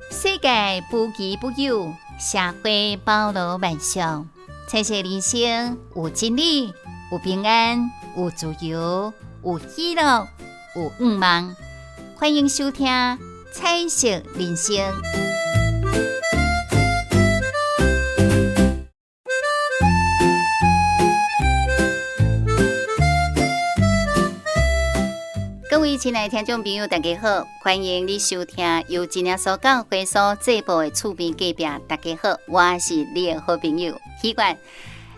世界無奇不有，社會包羅萬象。彩色人生有真理，有平安，有自由，有喜樂，有願望。歡迎收聽《彩色人生》。各位親愛的聽眾朋友，大家好，歡迎你收聽由真耶穌教會所製播的厝邊隔壁。大家好，我是你的好朋友希月。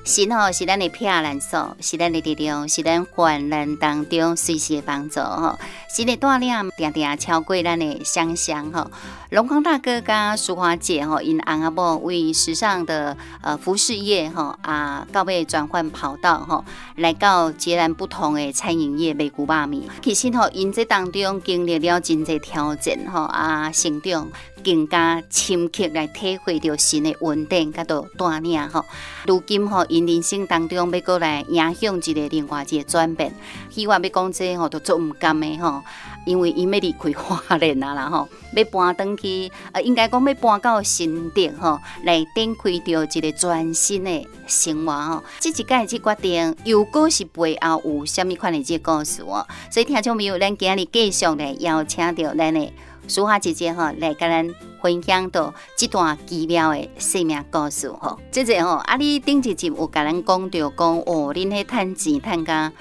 神吼是咱的避難所，是咱的力量，是咱患難當中隨時的幫助吼。神的帶領，定定超過咱的想象吼。龍光大哥佮淑華姐吼，𪜶翁仔某為時尚的服飾業吼啊，到尾轉換跑道吼，來到截然不同的餐飲業賣牛肉麵。其實吼，𪜶這當中經歷了真濟挑戰吼啊，成長更加深刻來體會著神的恩典佮著帶領吼。如今吼，𪜶人生當中欲閣來迎向一個另外一個轉變，希望欲講這吼，都足毋甘的吼，因為𪜶欲離開花蓮啊啦吼，欲搬轉去，應該講欲搬到新竹吼，來展開著一個全新的生活吼。這一擺這決定，又閣是背後有啥物款的這個故事哦？所以聽眾朋友，咱今日繼續來邀請著咱的淑華姐姐吼，來共咱分享著這段奇妙的生命故事吼。姐姐吼，啊，你頂一集有共咱講著講哦，恁彼趁錢趁甲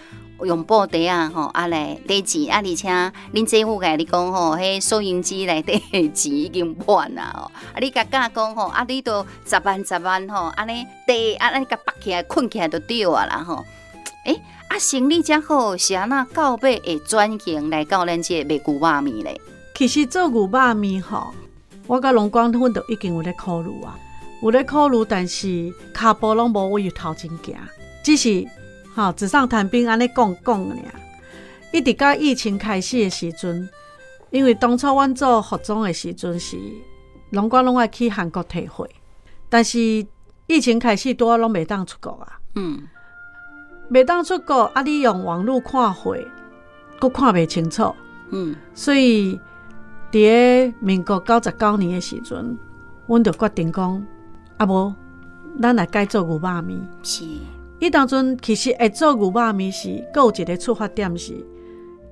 用布袋仔吼，啊來塊錢，啊而且恁姐夫共你講吼，彼收銀機內底的錢已經滿啊吼，啊你共教講吼，啊你都十萬十萬吼，按呢塊啊按呢共縛起來睏起來就對啊啦吼。欸，啊生理遮好，是按怎到尾會轉型來到咱這個賣牛肉麵咧？其實做牛肉麵吼，我佮龍光阮就已經有咧考慮啊，有咧考慮，但是跤步攏無往頭前行，只是吼紙上談兵按呢講講爾。一直到疫情開始的時陣，因為當初阮做服裝的時陣是龍光攏愛去韓國提貨，但是疫情開始拄仔攏袂當出國啊。袂當出國，啊！你用網路看貨，閣看袂清楚。所以佇咧民國99年的時陣，阮就決定講，啊無，咱來改做牛肉麵。彼當陣其實會做牛肉麵是，閣有一個出發點是，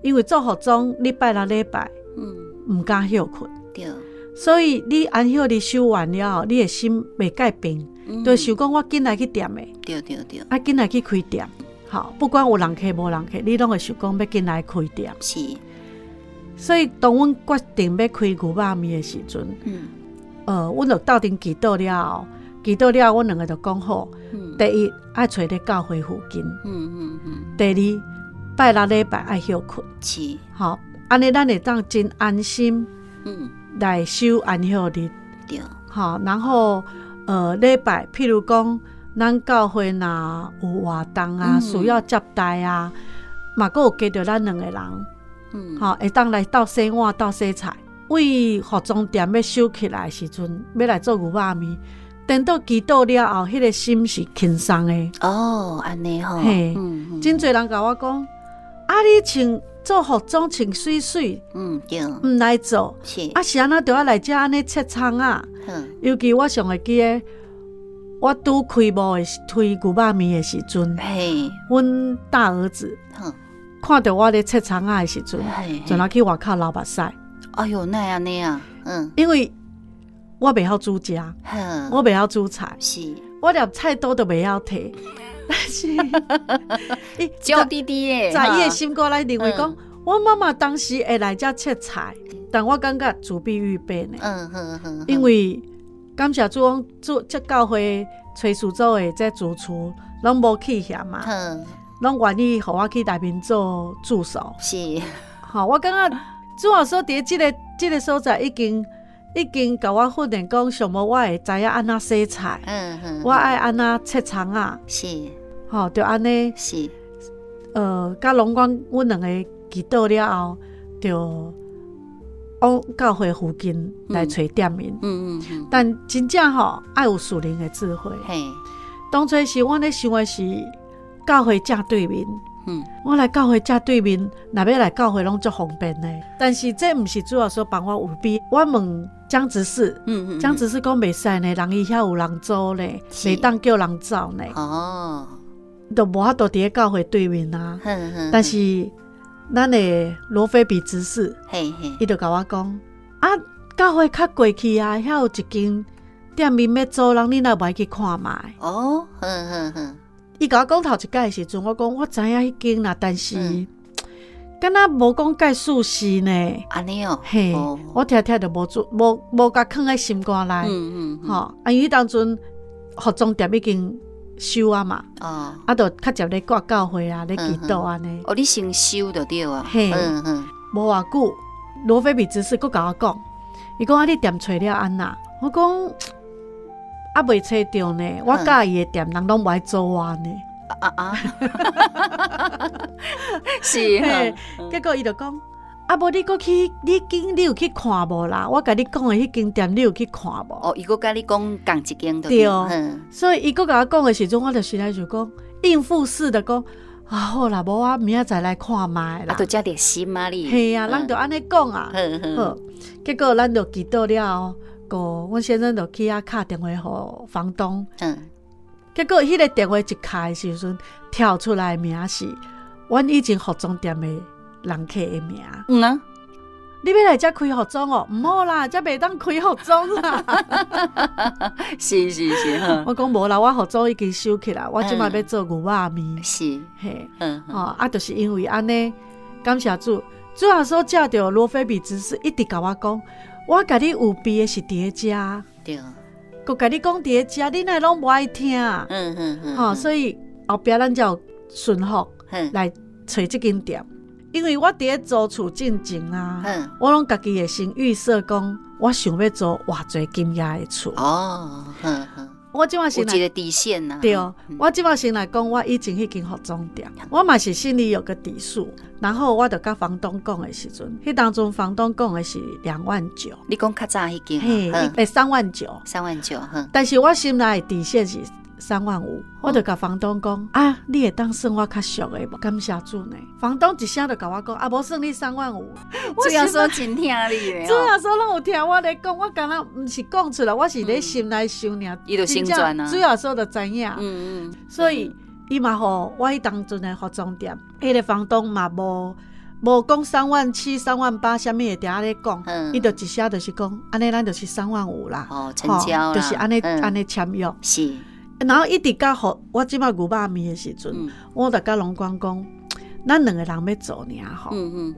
因為做服裝，你拜六禮拜，毋敢歇睏。所以你安息日收完了後，你的心袂改變，就想講我緊來去店的。啊，緊來去開店。好，不管有人客無人客，你攏會想講欲緊來開店。所以當阮決定欲開牛肉麵的時陣，阮就鬥陣祈禱了後，祈禱了後，阮兩個就講好，第一愛揣佇教會附近，第二拜六禮拜愛歇睏。吼，按呢咱會當真安心來守安息日。吼，然後禮拜，譬如講，咱教會若有活動啊，需要接待啊，嘛閣有加著咱兩個人，吼，會當來鬥洗碗、鬥洗菜。為服裝店欲收起來的時陣，欲來做牛肉麵，等到祈禱了後，彼個心是輕鬆的。哦，按呢吼。嘿，真濟人共我講，啊，你穿做服裝穿媠媠，毋來做，啊是按怎著愛來遮按呢切蔥仔？尤其我上會記得，我拄開幕的時，開牛肉麵的時陣，阮大兒子看著我咧切蔥仔的時陣，就來去外口流目屎。哎喲，哪會按呢啊？因為我袂曉煮食，我袂曉煮菜，我連菜刀都袂曉提。但是，伊嬌滴滴的，在伊的心肝內認為講，我媽媽當時會來遮切菜，但我感覺自必預備呢。因為感謝主，講主這教會炊事組的這主廚攏無棄嫌嘛，攏願意予我去內面做助手。吼，我感覺主要說佇這個所在已經共我訓練講，上無我會知影按怎洗菜，我愛按怎切蔥仔。吼，就按呢。佮龍光，阮兩個祈禱了後，就往教會附近來揣店面。但真正吼，愛有屬靈的智慧。當初時，阮咧想的是教會正對面。我來教會遮對面，若欲來教會攏足方便的。但是這毋是主耶穌幫我預備。我問江執事，江執事講袂使呢，人伊遐有人租呢，袂當叫人走呢。就無法度佇咧教會對面啊。但是咱的羅非比執事，伊就共我講啊，教會較過去啊，遐有一間店面欲租人，你若無愛去看覓？哦，好好好。伊共我講頭一擺的時陣，我講我知影彼間啦，但是敢若無講蓋事實呢。按呢哦。嘿，我聽聽就無做，無無共囥佇心肝內。吼，啊，因為彼當陣服裝店已經收啊嘛。啊，就較捷咧掛教會啊，咧祈禱按呢。哦，你先收就對啊。嘿，無偌久，羅非比執事閣共我講，伊講啊，你店揣了按怎？我講啊，未揣著呢，我佮意的店人攏無愛租我呢。啊啊！是，結果伊就講，啊，無你閣去，你間你有去看無啦？我共你講的彼間店，你有去看無？哦，伊閣共你講仝一間就對。所以伊閣共我講的時陣，我就心內想講，應付式的講，啊好啦，無我明仔載來看覓啦。啊，就遮熱心啊你。嘿啊，咱就按呢講啊。好，結果咱就祈禱了後，個阮先生就去遐敲電話予房東。結果彼個電話一敲的時陣，跳出來的名是阮以前服裝店的人客的名。你欲來遮開服裝哦？毋好啦，遮袂當開服裝啦。我講無啦，我服裝已經收起來，我這擺欲做牛肉麵。嘿，哦，啊，就是因為按呢，感謝主，主耶穌藉著羅非比執事一直共我講，我共你預備的是佇咧遮。閣共你講佇咧遮，你哪會攏無愛聽？吼，所以後壁咱才有順服來揣這間店。因為我佇咧租厝進前啊，我攏家己會先預設講，我想欲租偌濟金額的厝。我這擺先來，有一個底線啊。對，我這擺先來講，我以前彼間服裝店，我嘛是心裡有個底數。然後我就共房東講的時陣，彼當陣房東講的是2萬9。你講較早彼間？嘿，欸，3萬9。3萬9，但是我心內的底線是3萬5，我就共房東講啊，你會當算我較俗的無？感謝主呢，房東一聲就共我講啊，無算你3萬5。主耶穌真疼你的。主耶穌攏有聽我咧講，我敢若毋是講出來，我是咧心內想爾。伊就成全啊。主耶穌就知影。所以伊嘛予我彼當陣的服裝店，彼個房東嘛無講3萬7、3萬8，啥物會佇遐咧講，伊就一聲就是講，按呢咱就是三萬五啦。哦，成交。就是按呢按呢簽約。然後一直到予我這擺牛肉麵的時陣，我就共龍光講，咱兩個人欲做爾吼，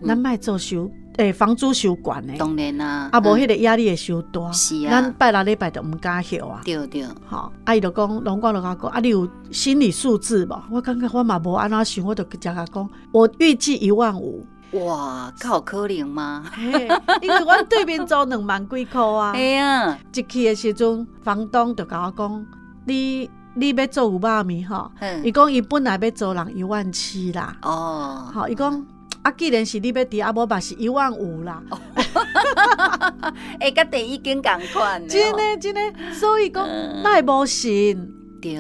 咱莫做收，欸，房租傷懸的。當然啦。啊，無彼個壓力會傷大。咱拜六禮拜就毋敢歇啊。對對。吼，啊，伊就講，龍光就共我講，啊，你有心理數字無？我感覺我嘛無按怎想，我就直接共講，我預計1萬5。哇，敢有可能嗎？因為阮對面租2萬幾箍啊。嘿啊。一去的時陣，房東就共我講，你欲做牛肉麵吼？伊講伊本來欲租人1萬7啦。吼，伊講啊，既然是你欲佇，啊無嘛是1萬5啦。欸，佮第一間仝款。真的真的，所以講哪會無信？對。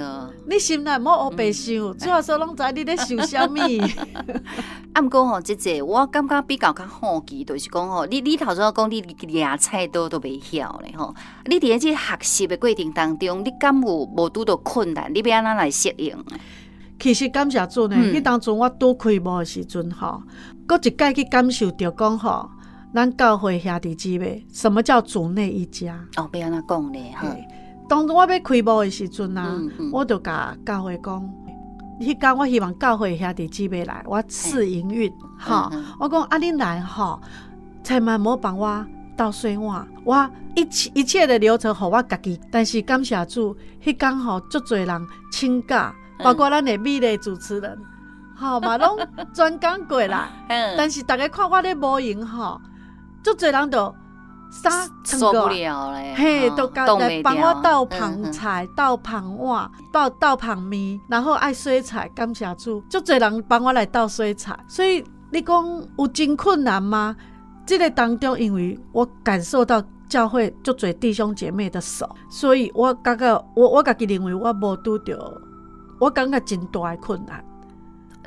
你心內莫烏白想，主耶穌攏知你咧想啥物。啊，毋過吼，這這我感覺比較較好奇，就是講吼，你頭先講你掠菜刀都袂曉咧吼，你佇咧這學習的過程當中，你敢有無拄著困難？你欲按怎來適應？其實感謝主呢，彼當陣我拄開幕的時陣吼，閣一擺去感受著講吼，咱教會兄弟姊妹，什麼叫主內一家？哦，欲按怎講咧？當初我欲開幕的時陣啊，我就共教會講，彼工我希望教會兄弟姊妹來，我試營運，吼，我講啊，恁來吼，千萬莫幫我倒洗碗，我一切的流程予我家己。但是感謝主，彼工吼足濟人請假，包括咱的美麗主持人，吼嘛攏專工過來。但是逐家看我咧無閒吼，足濟人就衫受不了咧，嘿，都來幫我倒捧菜、倒捧碗、倒捧麵，然後愛洗菜，感謝主，足濟人幫我來倒洗菜。所以你講有真困難嗎？這個當中，因為我感受到教會足濟弟兄姐妹的手，所以我感覺我家己認為我無拄著，我感覺真大的困難。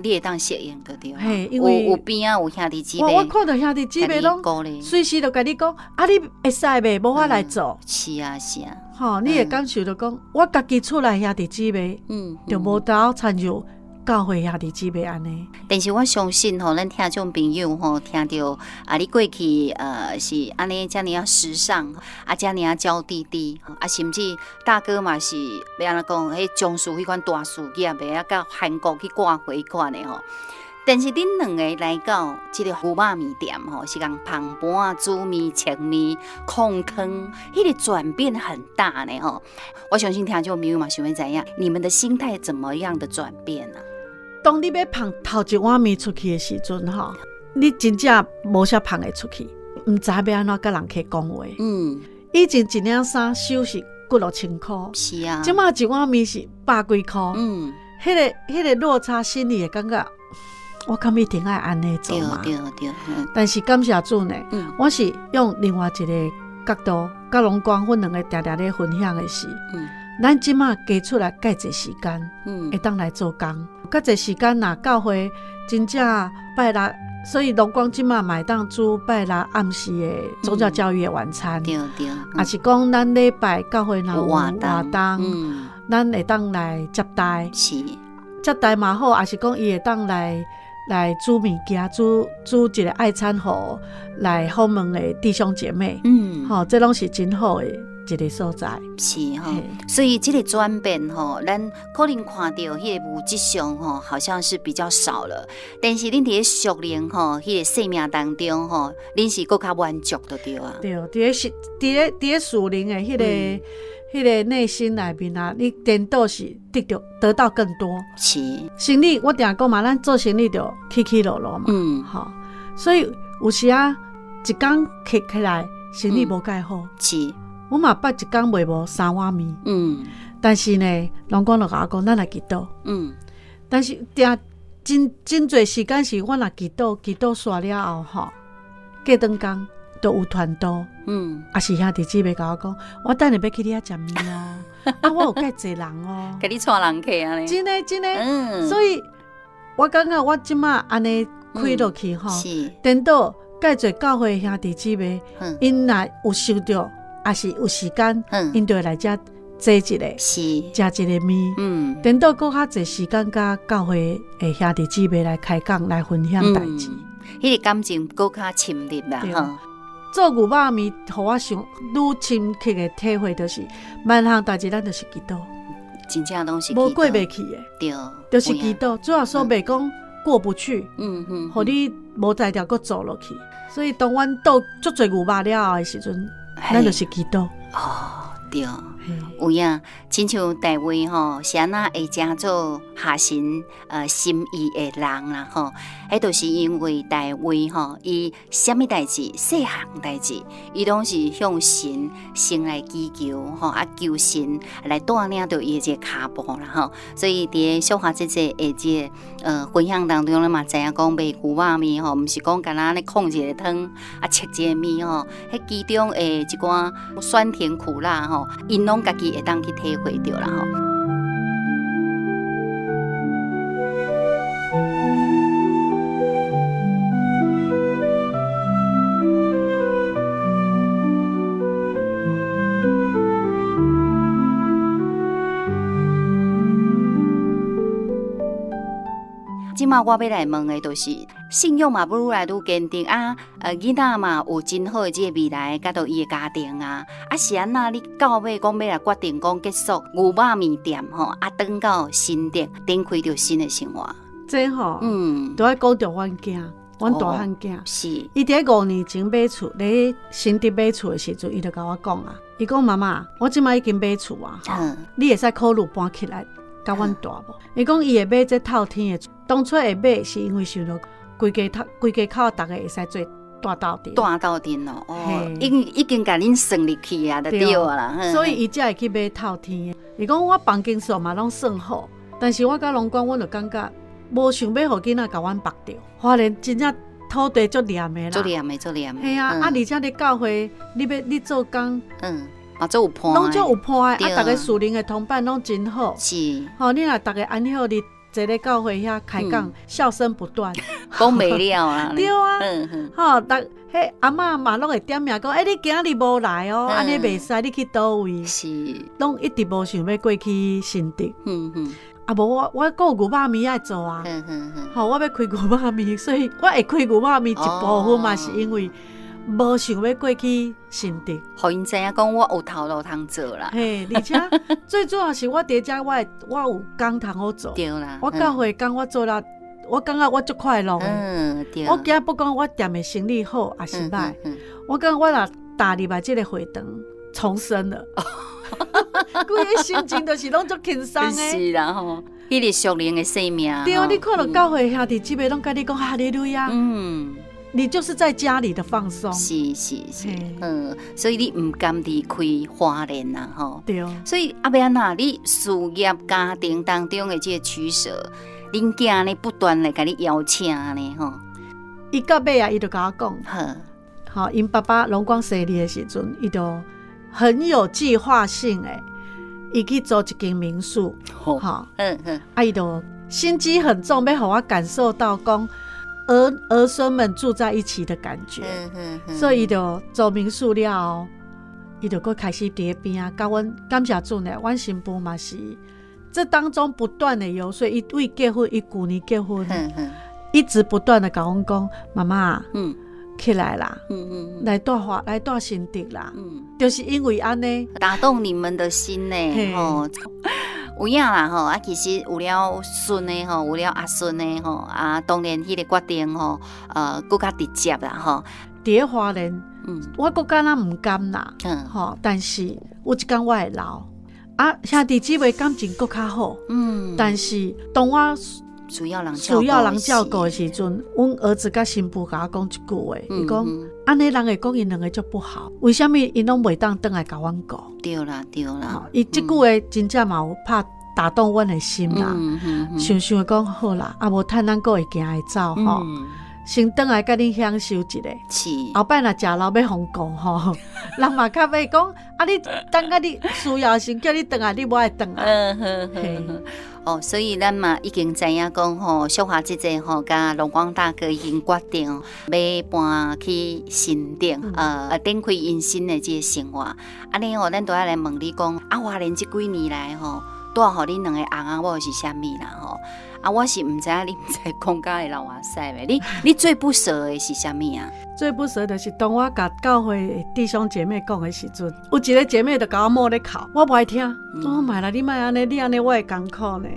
你會當適應就對啊。嘿因為有有邊仔有兄弟姊妹，我看著兄弟姊妹攏共你鼓勵。隨時就共你講，啊，你會使袂？無我來做。是啊，是啊。吼，你會感受著講，我家己厝內兄弟姊妹，就無當親像教會兄弟姊妹按呢。但是我相信吼，咱聽眾朋友吼，聽著啊，你過去是按呢遮爾仔時尚，啊遮爾仔嬌滴滴，啊甚至大哥嘛是欲按怎講，彼從事彼款大事業的，啊到韓國去掛回款的吼。但是恁兩个來到這个牛肉麵店吼，是共捧盤仔、煮麵、切麵、控湯，彼个轉變很大呢吼。我相信聽眾朋友嘛想欲知影，你們的心態怎麼樣的轉變啊？當你欲捧頭一碗麵出去的時陣吼，你真正無啥捧會出去，毋知欲按怎佮人客講話。以前一領衫收是幾落千箍，是啊。這馬一碗麵是百幾箍。彼个落差，心裡會感覺，我敢一定愛按呢做嘛？對對對。但是感謝主呢，我是用另外一个角度，佮龍光阮兩个定定咧分享的是，咱這馬加出來蓋濟時間，會當來做工。較濟時間若教會真正拜六，所以龍光這馬嘛會當煮拜六暗時的宗教教育的晚餐。對對。抑是講咱禮拜教會若有活動，咱會當來接待。接待嘛好，抑是講伊會當來煮物件，煮一个愛餐予來訪問的弟兄姐妹。吼，這攏是真好的一个所在。是吼，所以這个轉變吼，咱可能看著彼个物質上吼，好像是比較少了，但是恁佇咧屬靈吼，彼个生命當中吼，恁是閣較滿足就對啊。對，佇咧屬靈的彼个內心內面啊，你顛倒是得到更多。生意我定講嘛，咱做生意就起起落落嘛。吼，所以有時啊，一工起起來，生意無蓋好。我嘛捌一工賣無三碗麵。但是呢，龍光就共我講，咱來祈禱。但是定真濟時間是我若祈禱，祈禱煞了後吼，過轉工就有傳道。抑是兄弟姊妹共我講，我等下欲去你遐食麵哦。啊，我有蓋濟人哦。共你帶人客按呢。真的真的。所以，我感覺我這馬按呢開落去吼，顛倒蓋濟教會兄弟姊妹，𪜶若有想著，抑是有時間，𪜶就會來遮坐一下，食一个麵。顛倒閣較濟時間，佮教會的兄弟姊妹來開講，來分享代誌。彼个感情閣較深入啦，吼。做牛肉麵，予我想愈深刻的體會，就是萬項代誌，咱就是祈禱。真正攏是無過袂去的。就是祈禱。主耶穌袂講過不去，予你無才調閣做落去。所以當阮倒足濟牛肉了後的時陣，咱就是祈禱。哦，對，有影，親像大衛吼，是按怎會成做合神心意的人啦吼？彼就是因為大衛吼，伊啥物代誌，細項代誌，伊攏是向神先來祈求吼，啊求神來帶領著伊的這个跤步啦吼。所以佇咧淑華姐姐的這个分享當中，咱嘛知影講賣牛肉麵吼，毋是講干焦按呢控一个湯啊，切一个麵吼，彼其中的一寡酸甜苦辣吼，𪜶攏家己會當去體會著啦吼。這馬我欲來問的，就是信仰嘛，愈來愈堅定啊。囡仔嘛有真好的這個未來，佮著伊的家庭啊。啊，是按怎你到尾講欲來決定講結束牛肉麵店吼，啊，轉到新竹，展開著新的生活。這吼，都愛講著阮囝，阮大漢囝。伊佇咧5年前買厝，咧新竹買厝的時陣，伊就共我講啊，伊講媽媽，我這馬已經買厝啊，你會使考慮搬起來佮阮住無？伊講伊會買這透天的，當初會買是因為想著規家口逐个會使做蹛鬥陣。蹛鬥陣咯，哦，已經共恁算入去啊，就對啊啦。所以伊才會去買透天的。伊講我房間數嘛攏算好，但是我佮龍光，阮就感覺無想欲予囡仔共阮縛著。花蓮真正土地足黏的啦，足黏的，足黏的。嘿啊，啊，而且你教會，你欲做工，嘛足有伴，攏足有伴的，啊，逐个屬靈的同伴攏真好。是。吼，你若逐个安好日坐咧教會遐開講，笑聲不斷，講袂了啊。對啊，吼，逐彼阿嬤嘛攏會點名講，欸，你今仔日無來哦，按呢袂使，你去佗位？攏一直無想欲過去新竹。啊無我閣有牛肉麵愛做啊，吼，我欲開牛肉麵，所以我會開牛肉麵一部分嘛是因為無想欲過去新竹。予𪜶知影講我有頭路通做啦。嘿，而且最主要是我佇遮我有工通好做。對啦。我教會工我做了，我感覺我足快樂的。我今仔不管我踮的生理好抑是䆀，我感覺我若踏入來這个會堂重生了。規个心情就是攏足輕鬆的。是啦吼，彼个屬靈的生命。對啊，你看著教會兄弟姊妹攏共你講哈利路亞。你就是在家裡的放鬆。是是是，所以你毋甘離開花蓮啊，吼。對。所以啊欲按怎，你事業家庭當中的這个取捨，恁囝呢不斷來共你邀請呢，吼。伊到尾啊，伊就共我講，吼，𪜶爸爸龍光生日的時陣，伊就很有計劃性的，伊去租一間民宿，吼，啊，伊就心機很重，欲予我感受到講兒兒孫們住在一起的感覺，所以伊就租民宿了後，伊就閣開始佇咧邊仔，共阮感謝主呢，阮新婦嘛是這當中不斷的游說，伊對結婚，伊舊年結婚，一直不斷的共阮講，媽媽，起來啦，來蹛花來蹛新竹啦，就是因為按呢打動你們的心呢，吼，有影啦吼，啊，其實有了孫的吼，有了阿孫的吼，啊，當然彼个決定吼，閣較直接啦吼。佇咧花蓮，我閣敢若毋甘啦，吼，但是有一工我會留，啊，兄弟姊妹感情閣較好，但是當我需要人需要人照顧的時陣，阮兒子佮新婦共我講一句話，伊講按呢人會講𪜶兩个足不好，為啥物𪜶攏袂當轉來共阮顧？對啦對啦，伊這句話真正嘛有拍打動阮的心啦，想想講好啦，啊無趁咱閣會行會走吼，先轉來共恁享受一下。後擺若食老欲予顧吼，人嘛較欲講啊，你等甲你需要時叫你轉來，你無愛轉來。哦，所以咱嘛已經知影講吼，淑華姐姐吼，佮龍光大哥已經決定欲搬去新竹，展開𪜶新的這个生活。按呢吼，咱都愛來問你講，啊，花蓮這幾年來吼，帶予恁兩个翁仔某是啥物啦吼？啊，我是毋知影，你毋知講甲會流目屎袂？你最不捨的是啥物啊？最不捨就是當我共教會弟兄姐妹講的時陣，有一個姐妹就共我耄咧哭，我無愛聽，我講莫啦，你莫按呢，你按呢我會艱苦呢。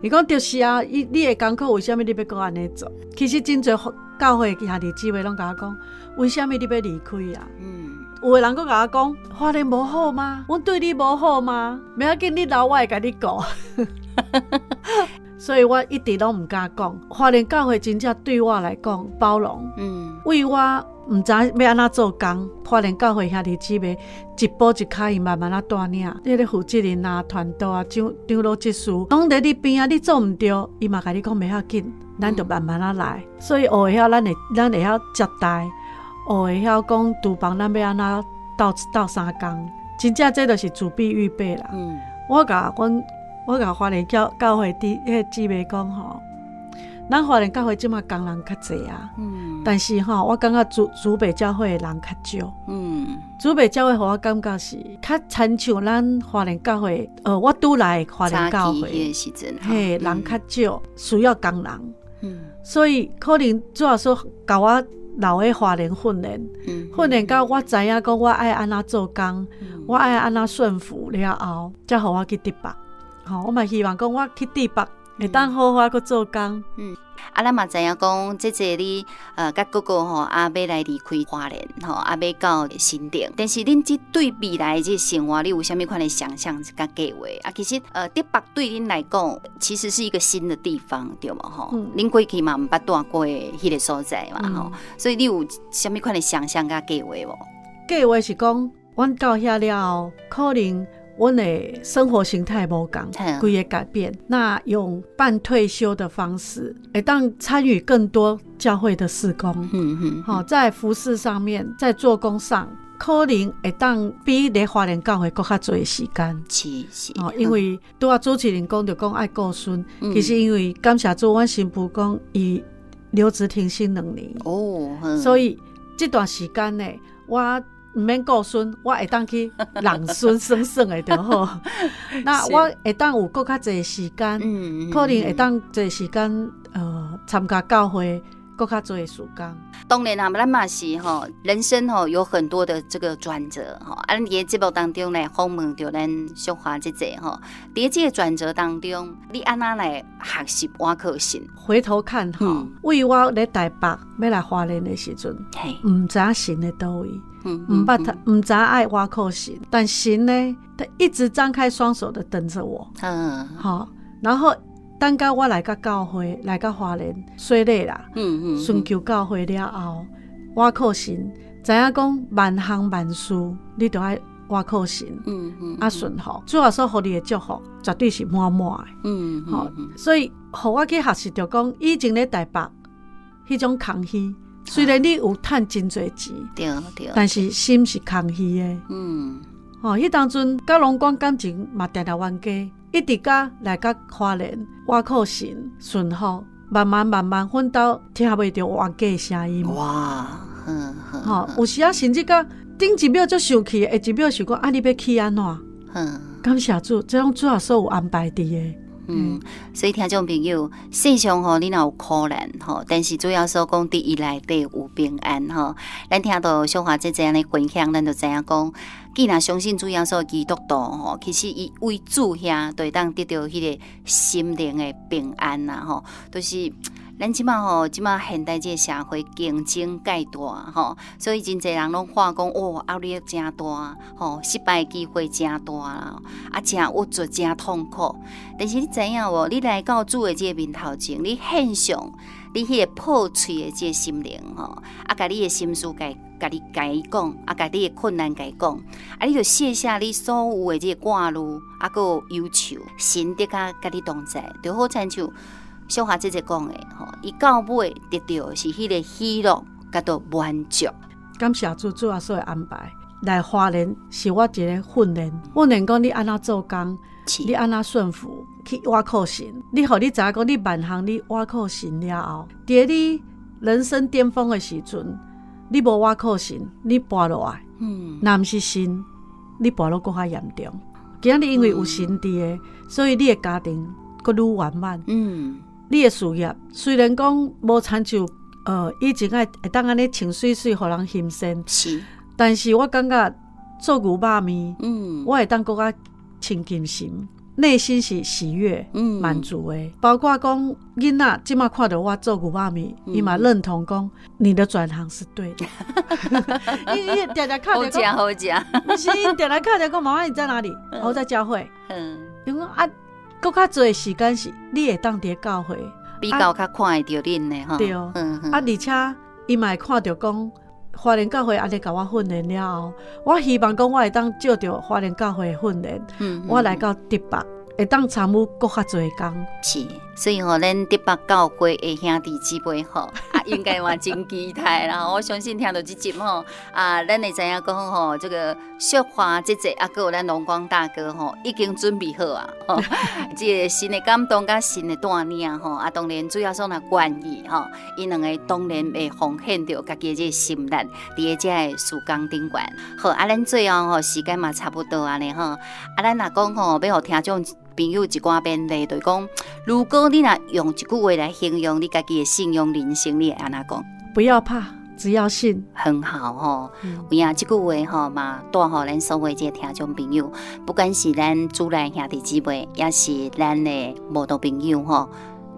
伊講就是啊，你會艱苦，為啥物你欲閣按呢做？其實真濟教會兄弟姊妹攏共我講，為啥物你欲離開啊？有的人閣共我講，花蓮無好嗎？阮對你無好嗎？袂要緊，你留我會共你顧。所以我一直攏毋敢講。花蓮教會真正對我來講包容，為我毋知欲按怎做工，花蓮教會兄弟姊妹一步一跤印慢慢仔帶領，彼个負責人啊、傳道啊、長長老執事，攏佇你邊仔，你做毋對，伊嘛共你講袂要緊，咱就慢慢仔來。所以學會曉咱會曉接待，學會曉講廚房咱欲按怎鬥鬥相共，真正這就是主必預備啦。我共花蓮教教會啲彼个姊妹講吼，咱花蓮教會這馬工人較濟啊，但是吼，我感覺竹北教會的人較少。竹北教會予我感覺是較親像咱花蓮教會，我拄來花蓮教會，嘿，人較少，需要工人。所以可能主要說共我留佇花蓮訓練，訓練到我知影講我愛按怎做工，我愛按怎順服了後，才予我去竹北。吼，我嘛希望講我去竹北會當好好閣做工。啊，咱嘛知影講，姐姐你佮哥哥吼，啊，欲來離開花蓮吼，啊，欲到新竹。但是恁這對未來這生活，你有啥物款的想象佮計劃？啊，其實竹北對恁來講，其實是一個新的地方，對無吼？恁過去嘛毋捌蹛過彼个所在嘛吼，所以你有啥物款的想象佮計劃無？計劃是講，阮到遐了後，可能阮的生活形態無仝，規个改變。那用半退休的方式，會當參與更多教會的事工。好，在服事上面，在做工上，可能會當比咧花蓮教會閣較濟時間。哦，因為拄仔主持人講著講愛顧孫，其實因為感謝主，阮新婦講伊留職停薪2年，所以這段時間呢，我毋免顧孫，我會當去弄孫耍耍的就好。那我會當有閣較濟時間，可能會當濟時間參加教會閣較濟時間。當然啊，咱嘛是吼，人生吼有很多的這個轉折吼。啊，咱佇個節目當中來訪問著咱淑華姐姐吼，佇這個轉折當中，你按怎來學習倚靠神？回頭看吼，為我咧台北欲來花蓮的時陣，毋知影神佇佗位，毋捌他，毋知愛倚靠神，但神呢，他一直張開雙手的等着我。好，然後等到我來到教會，來到花蓮洗禮啦，尋求教會了後，倚靠神，知影講萬項萬事，你都愛倚靠神，啊順服，主耶穌予你的祝福絕對是滿滿的，好，所以予我去學習著講，以前咧台北彼種空虛，雖然你有趁真濟錢，但是心是空虛的，吼，彼當陣佮龍光感情嘛定定冤家。一直佮來到花蓮，倚靠神順服，慢慢慢慢，阮兜聽袂著冤家的聲音。哇，吼，有時啊，甚至佮頂一秒足生氣，下一秒想講啊，你欲去按怎？感謝主，這攏主耶穌有安排佇的。所以聽眾朋友，世上吼你若有苦難吼，但是主耶穌講佇伊內底有平安吼。咱聽到淑華姐姐按呢分享，咱就知影講，既然相信主耶穌基督徒吼，其實伊為主遐就會當得著彼個心靈的平安啦吼，就是咱這馬吼，這馬現代這個社會競爭蓋大吼，所以真濟人攏看講哦，壓力誠大吼，失敗機會誠大啦，啊，誠鬱卒，誠痛苦。但是你知影無？你來到主的這個面頭前，你獻上你彼個破碎的這個心靈吼，啊，共你的心事共你共伊講，啊，共你的困難共伊講，啊，你就卸下你所有的這個掛慮，啊，閣有憂愁，神得較佮你同在，就好親像淑華姐姐講的吼，伊到尾得著是彼個喜樂，佮著滿足。感謝主，主耶穌的安排來花蓮是我一個訓練，訓練講你按怎做工，你按怎順服去倚靠神，你予你知影講你萬項你倚靠神了後，佇你人生巔峰的時陣，你無倚靠神，你跋落來，若毋是神，你跋落閣較嚴重。今仔日因為有神佇的，所以你的家庭閣愈圓滿。你的事業雖然講無親像以前愛會當按呢穿媠媠，予人欣羨，但是我感覺做牛肉麵，我會當閣較親近神，內心是喜悅、滿足的。包括講囡仔這馬看著我做牛肉麵，伊嘛認同講你的轉行是對的。伊定定看著講，好食好食。毋是伊定定看著講，媽媽你在哪裡？我在教會。伊講啊，閣較濟時間是你會當佇教會，比較較看會著恁的吼。對，啊，而且伊嘛會看著講，花蓮教會按呢共我訓練了後，我希望講我會當借著花蓮教會的訓練，我來到竹北會當參與閣較濟工。是，所以吼，咱竹北教會的兄弟姊妹吼，啊，應該嘛真期待啦。我相信聽著這集吼，啊，咱會知影講吼，這個淑華姐姐啊，閣有咱龍光大哥吼，已經準備好啊。這個神的感動佮神的帶領吼，啊，當然主耶穌若願意吼，𪜶兩个當然會奉獻著家己的這個心力，佇個這个事工頂懸。好，啊，咱最後吼時間嘛差不多按呢吼，啊，咱若講吼，欲予聽眾朋友一寡勉勵，就是講，如果你若用一句話來形容你家己的信仰人生，你會按怎講？不要怕，只要信。很好吼，有影這句話吼嘛，帶予咱所有這個聽眾朋友，不管是咱主內兄弟姊妹，抑是咱的慕道朋友吼，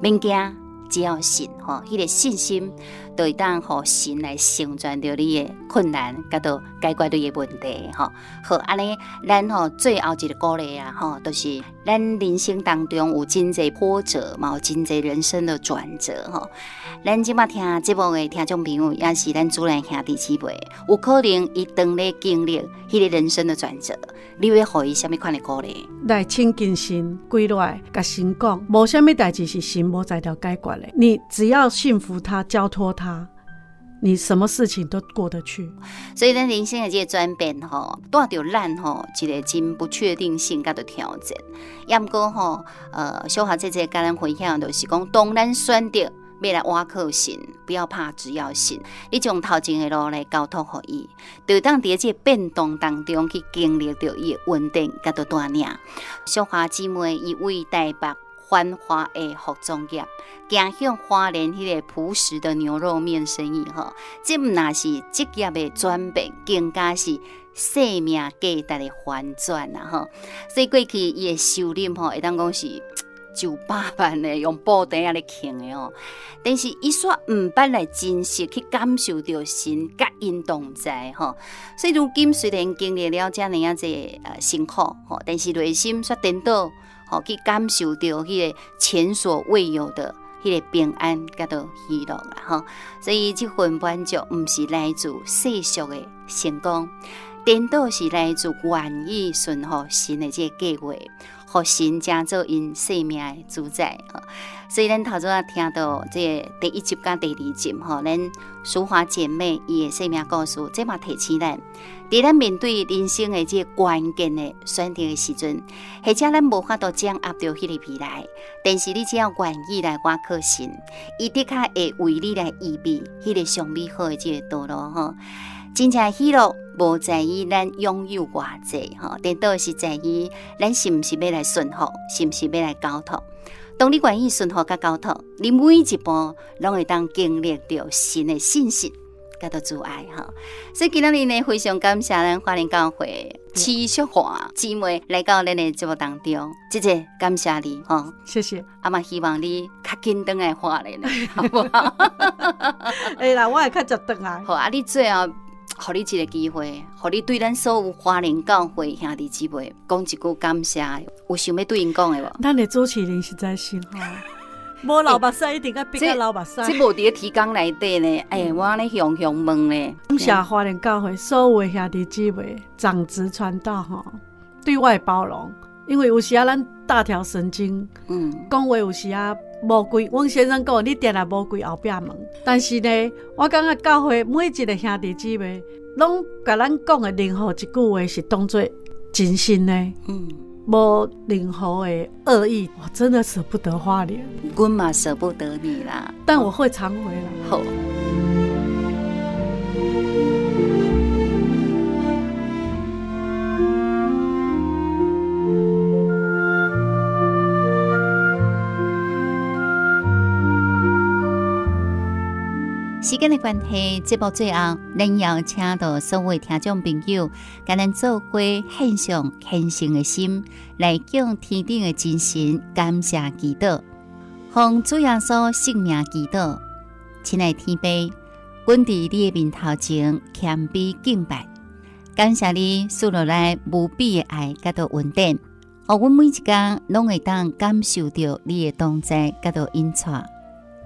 免驚，只要信吼，彼個信心就會當予神來成全著你的困難，佮著解決你的問題吼。好，按呢，咱吼最後一個鼓勵啊吼，就是咱人生當中有真濟波折，嘛有真濟人生的轉折吼。咱這馬聽節目的聽眾朋友，抑是咱主內兄弟姊妹，有可能伊當咧經歷彼個人生的轉折，你欲予伊啥物款的鼓勵？來親近神，跪落來，共神講，無啥物代誌是神無才調解決的。你只要信服他，交託他，你什麼事情都過得去。所以咱人生的這個轉變吼，帶著咱吼一個真不確定性佮著挑戰。也毋過吼，淑華姐姐佮咱分享就是講，當咱選擇欲來倚靠神，不要怕，只要信。你將頭前的路來交託予伊，就當佇這個變動當中去經歷著伊的穩定佮著帶領。淑華姊妹伊為台北繁華的服裝業，行向花蓮彼個樸實的牛肉麵生意吼，這毋但是職業的轉變，更加是生命價值的翻轉啊！吼，所以過去伊的收入吼，會當講是上百萬的，用布袋仔咧稱的哦。但是伊煞毋捌來真實去感受著神佮𪜶同在吼。所以如今雖然經歷了遮爾仔濟辛苦吼，但是內心煞顛倒吼，去感受著彼個前所未有的彼個平安佮著喜樂啦吼。所以這份滿足毋是來自世俗的成功，顛倒是來自願意順服神的這個計劃，予神成做𪜶生命的主宰。所以咱頭拄仔聽到這個第一集佮第二集吼，咱淑華姐妹伊的生命故事，這嘛提醒咱，佇咱面對人生的這個關鍵的選擇的時陣，或者咱無法度掌握著彼個未來，但是你只要願意來倚靠神，伊的確會為你來預備彼個上美好的這個道路吼。真正喜樂無在於咱擁有偌濟吼，顛倒是在於咱是毋是欲來順服，是毋是欲來交託。當你願意順服佮交託，你每一步攏會當經歷著神的信實佮著慈愛吼。所以今仔日呢，非常感謝咱花蓮教會徐淑華姊妹來到咱的節目當中，姐姐感謝你吼，謝謝。啊嘛希望你較緊轉來花蓮，好無好？會啦，我會較常轉來。好啊，你最後予你一個機會，予你對咱所有花蓮教會兄弟姊妹講一句感謝，有想欲對𪜶講的無？咱的主持人實在是吼，無流目屎一定愛逼甲流目屎。這無佇咧提綱內底呢，哎，我按呢雄雄問呢。感謝花蓮教會所有的兄弟姊妹、長執傳道吼，對我的包容，因為有時仔咱大條神經，講話有時仔無開，阮先生講你定定無開後壁門，但是呢，我感覺教會每一個兄弟姊妹，攏共咱講的任何一句話是當做真心的，無任何的惡意，我真的捨不得花蓮，阮嘛捨不得你啦，但我會常回來。好。時間的關係，節目最後，咱邀請到所有聽眾朋友，共咱做伙獻上虔誠的心，來向天頂的真神感謝祈禱，奉主耶穌聖名祈禱。親愛的天父，阮佇你的面頭前謙卑敬拜，感謝你賜落來無比的愛佮著恩典，予阮每一工攏會當感受著你的同在佮著引帶。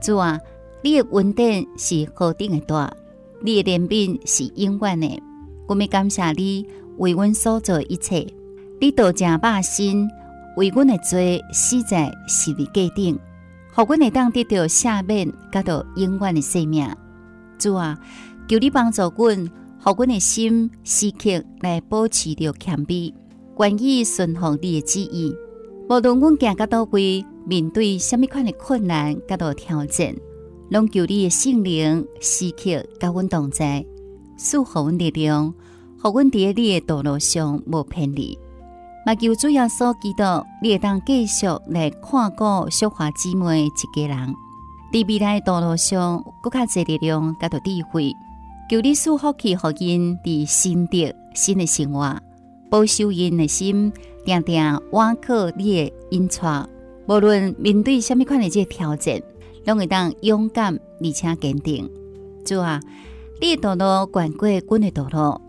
主啊，你的恩典是何等的大，你的憐憫是永遠的。阮欲感謝你為阮所做的一切，你道成肉身，為阮的罪死在十字架頂，予阮會當得著赦免，佮著永遠的生命。主啊，求你幫助阮，予阮的心時刻來保持著謙卑，願意順服你的旨意。無論阮行到佗位，面對啥物款的困難，佮著挑戰，攏求你的聖靈時刻佮阮同在，賜予阮力量，予阮佇你的道路上無偏離。嘛求主耶穌基督，你會當繼續來看顧淑華姊妹一家人，佇未來的道路上，閣較濟力量，佮著智慧。求你賜福氣予𪜶佇新竹新的生活，保守𪜶的心，定定倚靠你的引帶。無論面對啥物款的這個挑戰，攏會當勇敢而且堅定。主啊，你的道路懸過阮的道路，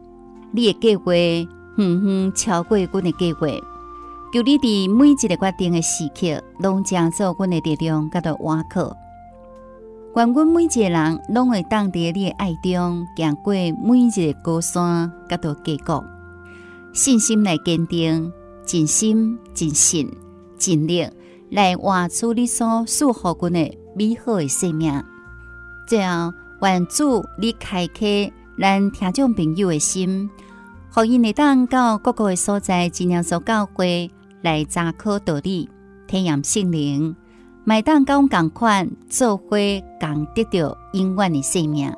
你的計劃遠遠超過阮的計劃。求你佇每一個決定的時刻，攏成做阮的力量，佮著倚靠。願阮每一個人攏會當佇你的愛中，行過每一個高山，佮著低谷，信心來堅定，盡心盡性盡力來活出你所賜予阮的美好的生命。最後，願主你開啟咱聽眾朋友的心，予𪜶會當到各個的所在，真耶穌教會來查考道理，體驗聖靈，嘛會當佮阮仝款做伙共得著永遠的生命。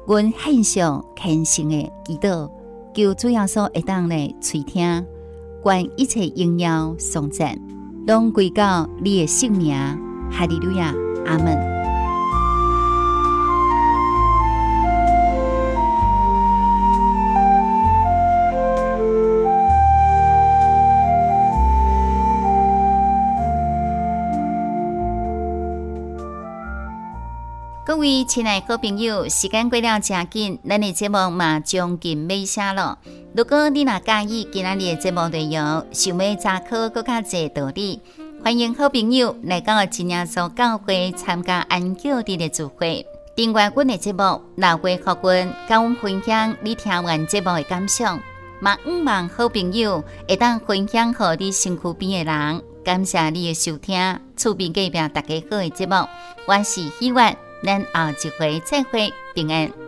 阮獻上虔誠的祈禱，求主耶穌會當來垂聽，願一切榮耀頌讚，攏歸到你的聖名。哈利路亞，阿門。各位親愛好朋友，時間過了誠緊，咱的節目嘛將近尾聲囉。如果你若佮意今仔日的節目內容，想欲查考閣較濟道理，歡迎好朋友來到真耶穌教會參加安息日的聚會，訂閱阮的節目，留話予阮，佮阮分享你聽完節目的感想。嘛，向望好朋友會當分享予你身軀邊的人。感謝你的收聽，厝邊隔壁大家好的節目，我是希月，咱後一回再會，平安。